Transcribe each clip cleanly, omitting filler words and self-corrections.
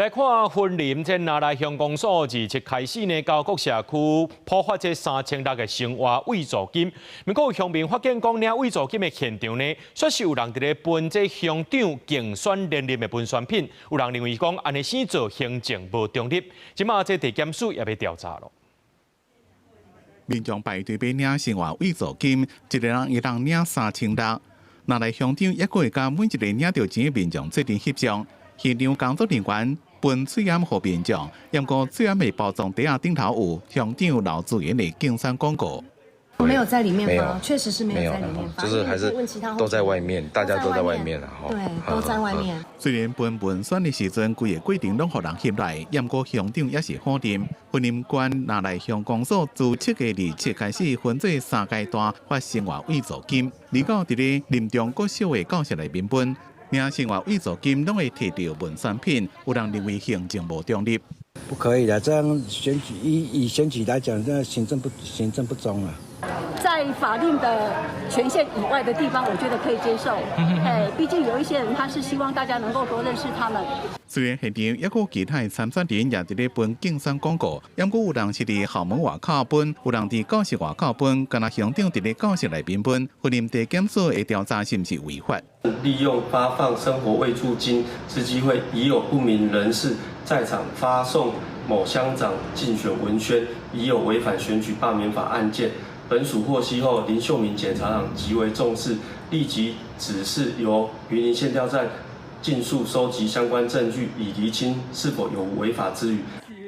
來看雲林這那來鄉公所，自七開始呢，九谷社區普發這3600個生活慰助金。不過鄉民發現講，領慰助金的現場呢，煞是有人佇咧分這鄉長競選連任的文宣品。有人認為講，按呢生做行政無中立。這馬這地檢署也欲調查囉。民眾排隊欲領生活慰助金，一個人會當領3600。那來鄉長猶閣會佮每一个領著錢的民眾做陣翕相，現場工作人員分喙罨予民眾，毋過喙罨的包裝袋仔頂頭有鄉長劉志源的競選廣告。沒有在裡面發，確實是沒有在裡面發，就是還是都在外面，大家都在外面。對，都在外面。雖然分文宣的時陣，規个過程攏予人翕來，毋過鄉長也是否認。雲林縣那來鄉公所自7月27開始分做三階段發生活慰助金，29佇咧林中國小的教室內面分，領生活慰助金攏會提著文宣品，有人認為行政無中立。不可以的，這樣選舉以選舉來講，這行政不中啊。在法定的權限以外的地方，我覺得可以接受。哎，畢竟有一些人他是希望大家能夠多認識他們。雖然現場猶閣其他的參選人也佇咧分競選廣告，毋過有人是佇校門外口分，有人佇教室外口分，敢若鄉長佇咧教室內面分。雲林地檢署會調查是毋是違法。利用發放生活慰助金之機會，疑有不明人士在場發送某鄉長競選文宣，疑有違反選舉罷免法案件。本署獲悉後，林秀敏檢察長極為重視，立即指示由雲林縣調站盡速收集相關證據，以釐清是否有違法之虞。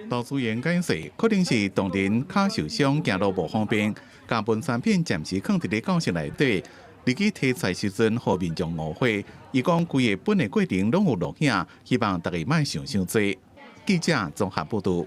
劉志源解釋，可能是當人跤受傷，行路無方便，共文宣品暫時囥佇咧教室內底，入去提出來時陣，予民眾誤會。伊講規个分的過程攏有錄影，希望大家莫想傷濟。記者綜合報導。